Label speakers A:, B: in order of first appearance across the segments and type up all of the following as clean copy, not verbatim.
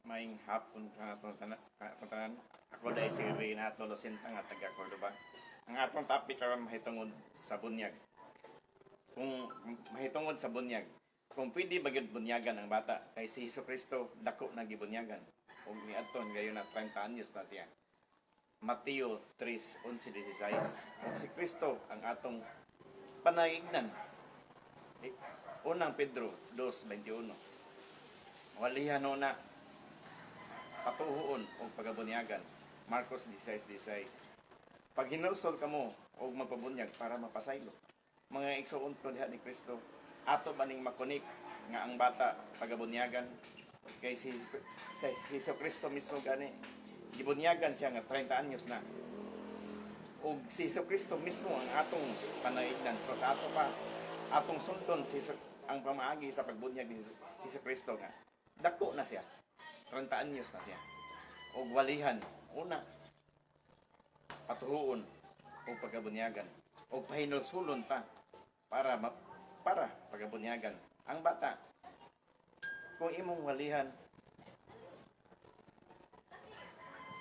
A: Maayong hapon ka atong tanan. Ako dahil si Renato Locenta nga taga Cordoba. Ang atong topic karon mahitungod sa bunyag. Kung mahitungod sa bunyag, kung pwede ba gyud bunyagan ang bata kay si Jesucristo dako na gibunyagan ug niadton gayon na 30 anyos na siya. Mateo 3:11-16. Ug si Kristo ang atong panaignan. Unang Pedro 2:21. Walihan na patuhuon og pagabunyagan. Marcos 16:16. Pag hinulsol kamo og magpabunyag para mapasaylo. Mga igsuon ko diha ni Kristo, ato ba ning makunik nga ang bata pagabunyagan kay si Hesus Kristo mismo gani gibunyagan siya nga 30 anyos na. Og si Hesus Kristo mismo ang atong panaignan. So sa ato pa atong sundon si ang pamaagi sa pagbunyag ni Hesus Kristo nga dako na siya. 30 anyos na siya. Og walihan una patuhuon og pagabunyagan og pahinulsulon pa para pagabunyagan ang bata. Kung imong walihan,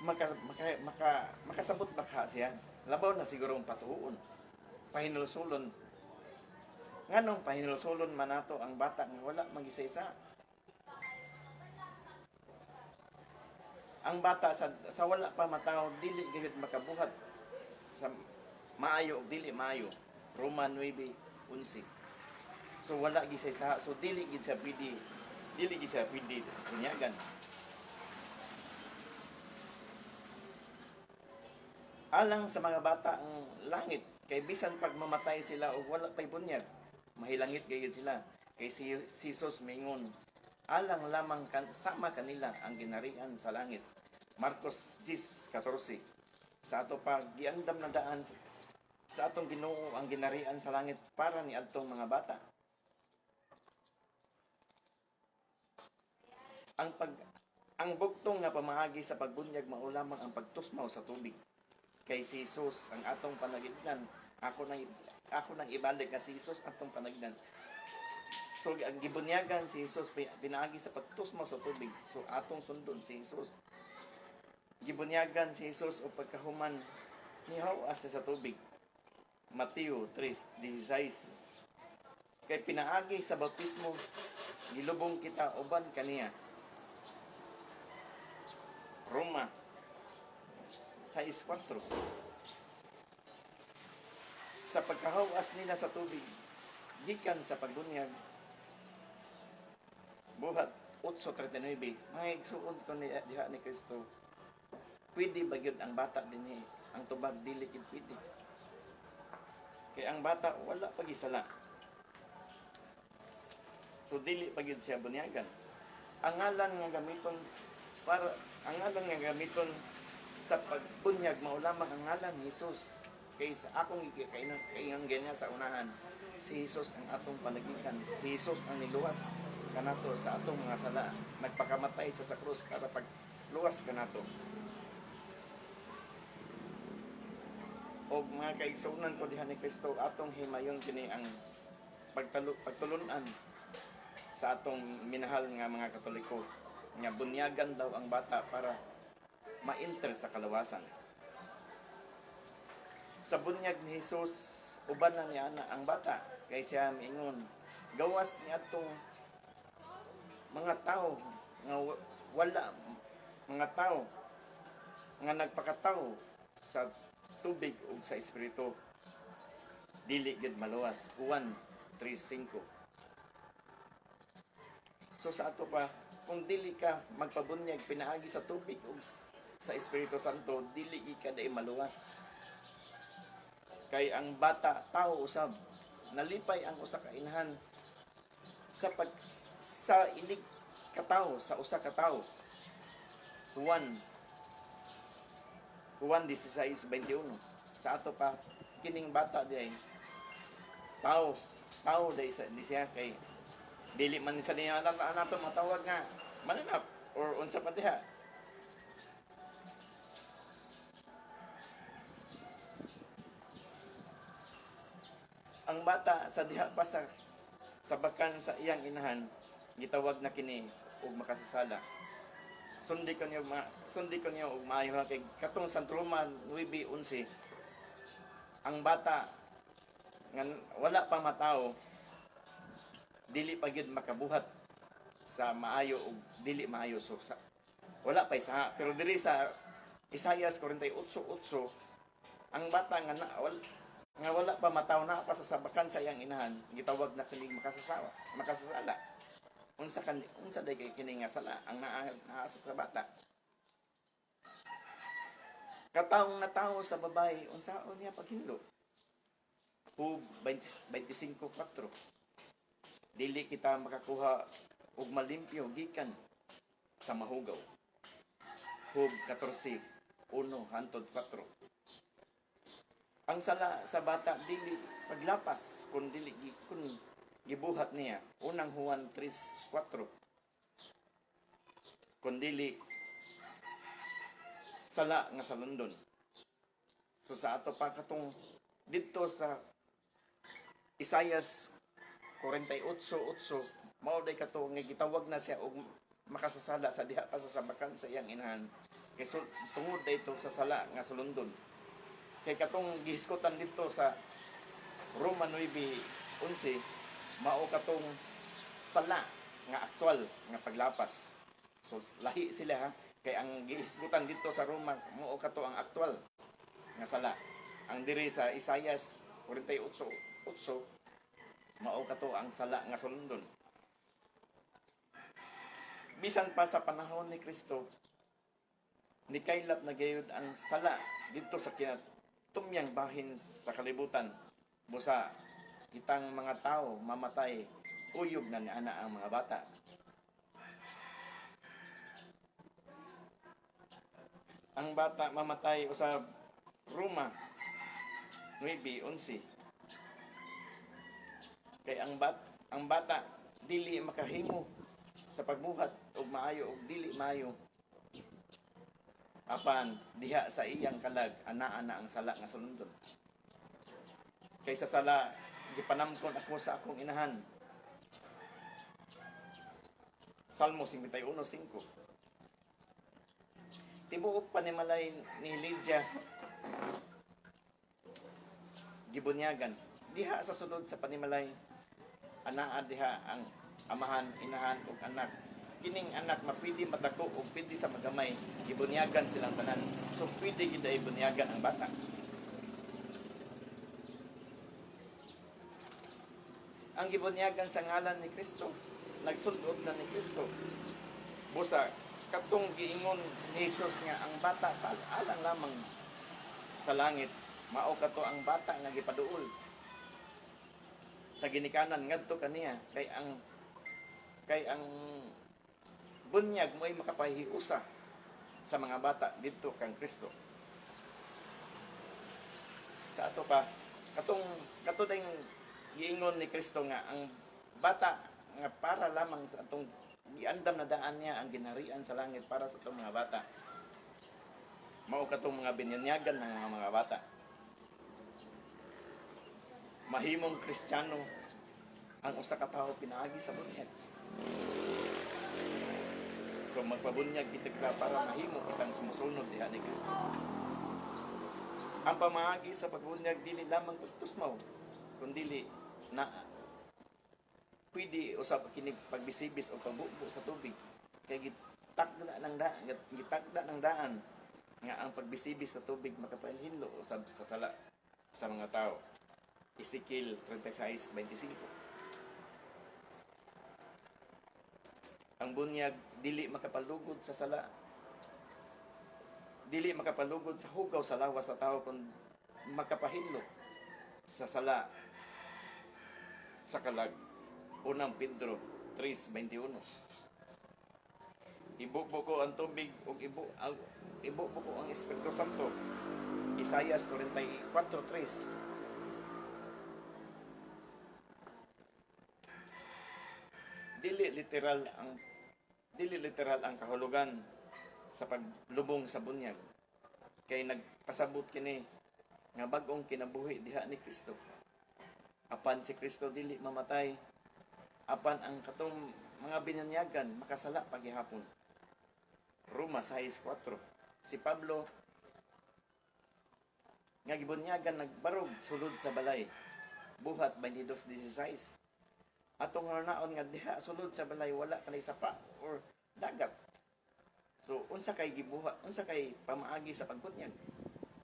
A: maka, maka, maka, makasabot ba ka siya? Labaw na siguro ang patuhuon, pahinulsulon. Nganong pahinulsulon man nato ang bata nga wala mag-isa-isa? Ang bata sa wala pa matawo, dili gyud makabuhat sa maayo og dili maayo. Roma 9:11. So wala gyud sa, so dili gyud siya pwede, dili gyud siya pwede bunyagan. Alang sa mga bata ang langit kay bisan pag mamatay sila og wala pay bunyag, mahilangit gayud sila kay si Jesus mingon alang lamang sama kanila ang ginarian sa langit. Marcos 10:14. Sa ato pa giandam na daan sa atong Ginoo ang ginarian sa langit para ni adtong mga bata. Ang bugtong nga pamaagi sa pagbunyag mao lamang ang pagtusmaw sa tubig. Kay si Jesus ang atong panagignan. Ako nang ibalik nga si Jesus atong panagignan. So ang gibunyagan si Jesus pinaagi sa pagtusmaw sa tubig. So atong sundon si Jesus. Gibunyagan si Jesus o pagkahuman nihawas siya sa tubig. Mateo 3:16. Kay pinaagi sa bautismo gilubong kita uban kaniya. Roma 6:4. Sa pagkahawas nila sa tubig gikan sa pagbunyag, Buhat 8:39. Mga igsuon ko ni diha ni Kristo, pwede ba gyud ang bata dinhi? Ang tubag, dili gyud pwede. Kay ang bata wala pa gisala. So dili pa gyud siya bunyagan. Ang ngalan nga gamiton sa pagbunyag mao lamang ang ngalan ni Jesus. Kay sa akong kainan ganyan sa unahan, si Jesus ang atong panagikan, si Jesus ang niluwas kanato sa atong mga sala, nagpakamatay sa krus para pagluwas kanato. Og mga kaigsuonan ko diha ni Kristo, atong himayon kini ang pagtulun-an sa atong minahal nga mga Katoliko nga bunyagan daw ang bata para ma-enter sa kalawasan. Sa bunyag ni Jesus, uban na niya na ang bata kay siya miingon gawas ni atong mga tao nga wala, mga tao nga nagpakatawo sa tubig ug sa espiritu dili gid maluwas. Juan 3:5. So sa ato pa, kung dili ka magpabunyag pinaagi sa tubig ug sa Espiritu Santo, dili ka dai maluwas. Kay ang bata tao usab, nalipay ang usa ka inahan sa pag sa ilig katawo sa usa ka tawo. Juan 16:21. Sa ato pa, kining bata di ay tao, tao dai sa di siya kay dili man sa niya nato matawag nga mananap or unsa pa diha. Ang bata sa diha pa sa bakan sa iyang inahan gitawag na kini og makasasala. Sundi ko niyo og maayo ha, kay katong sa Roma 9:11, ang bata nga wala pa matao dili pa gyud makabuhat sa maayo ug dili maayo, so sa, wala pa isa. Pero diri sa Isaias 48:8, ang bata nga na, nga wala pa mataw na pa sa sabakan sa iyang inahan, gitawag na kining makasasawa, makasasala. Unsa day kay kini nga sala ang naa sa bata? Katawong natawo sa babae, unsaon niya paghinlo? Job 25:4. Dili kita makakuha og malimpyo gikan sa mahugaw. Job 14:1 hantod 4. Ang sala sa bata dili paglapas kun dili kun gibuhat niya. Unang Juan 3:4. Kun dili sala nga sa London. So sa ato pa, katong didto sa Isaias 48:8, mao day kato nga gitawag na siya og makasasala sa diha pa sa sabakan sa iyang inahan. Kay so, tungod dayto sa sala nga sa London. Kay katong gihisgutan didto sa Roma 9:11, mao katong sala nga aktual nga paglapas. So lahi sila ha, kay ang gihisgutan didto sa Roma mao kato ang aktual nga sala. Ang diri sa Isaias 48:8, mao kato ang sala nga sulundon. Bisan pa sa panahon ni Kristo, nikaylap na gayud ang sala didto sa kinatumyang bahin sa kalibutan. Busa kitang mga tao mamatay, kuyog na niana ang mga bata. Ang bata mamatay usab, Roma 9:11. Kay ang bata dili makahimo sa pagbuhat og maayo og dili maayo. Apan diha sa iyang kalag anaa na ang sala nga sulundon. Kay sa sala gipanamkon ako sa akong inahan. Salmo 51:5. Tibuok panimalay ni Lydia gibunyagan. Diha sa sulod sa panimalay, anaa diha ang amahan, inahan ug anak. Kining anak mapwede madako ug pwede sa magamay, gibunyagan silang tanan. So pwede gid ay bunyagan ang bata. Ang gibunyagan sa ngalan ni Kristo, nagsulod na ni Kristo. Busa katong giingon ni Jesus nga ang bata alang lamang sa langit, mao kato ang bata nga gipaduol sa ginikanan ngadto kaniya, kay ang bunyag mo'y makapahiusa sa mga bata didto kang Kristo. Sa ato pa, katong kato ding giingon ni Kristo nga ang bata nga para lamang sa atong giandam na daan niya ang ginharian sa langit para sa atong mga bata. Mao katong mga binyanyagan ng mga bata. Mahimong Kristiyano ang usa ka tawo pinaagi sa bunyag. So magpabunyag kita ka para mahimo kitang sumusunod diha ni Kristo. Ang pamaagi sa pagbunyag dili lamang pagtusmaw, kundili na pwede usab kini pagbisibis o pagbubo sa tubig. Kay gitakda ng daan nga ang pagbisibis sa tubig makapahinlo usab sa sala sa mga tao. Ezekiel 36:25. Ang bunyag dili makapalugod sa sala, dili makapalugod sa hugaw sa lawas sa tao, kun makapahinlo sa sala sa kalag. Unang Pedro 3:21. Ibubo ko ang tubig ug ibubo ko ang Espiritu Santo. Isaias 44:3. Dili literal ang kahulugan sa paglubong sa bunyag. Kay nagpasabot kini nga bag-ong kinabuhi diha ni Kristo. Apan si Kristo dili mamatay, apan ang katong mga binanyagan makasala pagihapon. Roma 6:4. Si Pablo nga gibunyagan nagbarog sulod sa balay. Buhat 22:16. Atong naon nga diha sulod sa balay wala kanay sapa or dagat. So unsa kay gibuhat, unsa kay pamaagi sa pagbunyag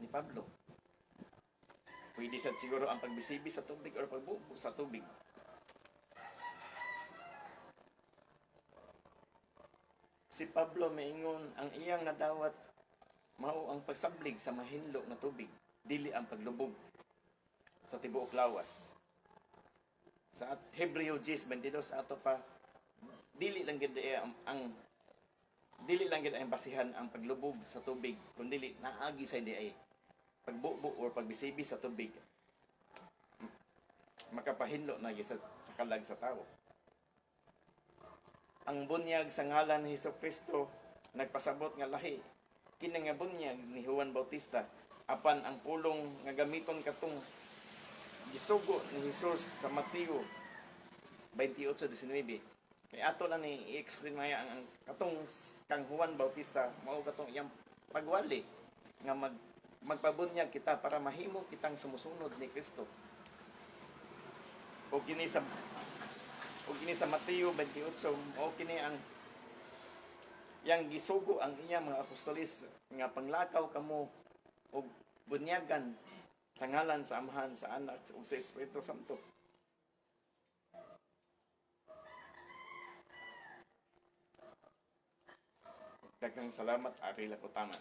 A: ni Pablo? Pwede sad siguro ang pagbisibi sa tubig or pagbubo sa tubig. Si Pablo maingon ang iyang nadawat mao ang pagsablig sa mahinlo nga tubig, dili ang paglubog sa tibuok lawas. Sa Hebreo 10:22 ato pa, dili lang gid ang dili lang gid ang basihan ang paglubog sa tubig, kundi naagi sa di ay pagbubo or pagbisibi sa tubig, makapahinlo na gyud sa kalag sa tawo. Ang bunyag sa ngalan ni Hesus Kristo nagpasabot nga lahi kini nga bunyag ni Juan Bautista, apan ang pulong nga gamiton katong gisugo ni Hesus sa Mateo 28:19. Kay ato lang ni i-explain maya ang katong kang Juan Bautista mao katong iyang pagwali nga magpabunyag kita para mahimo kitang sumusunod ni Kristo. O kini sa Mateo 28, mao kini ang yang gisugo ang iya mga apostoles nga panglakaw kamo og bunyagan sa ngalan sa Amahan, sa Anak ug sa Espiritu Santo. Daghang salamat, ari lang ko taman.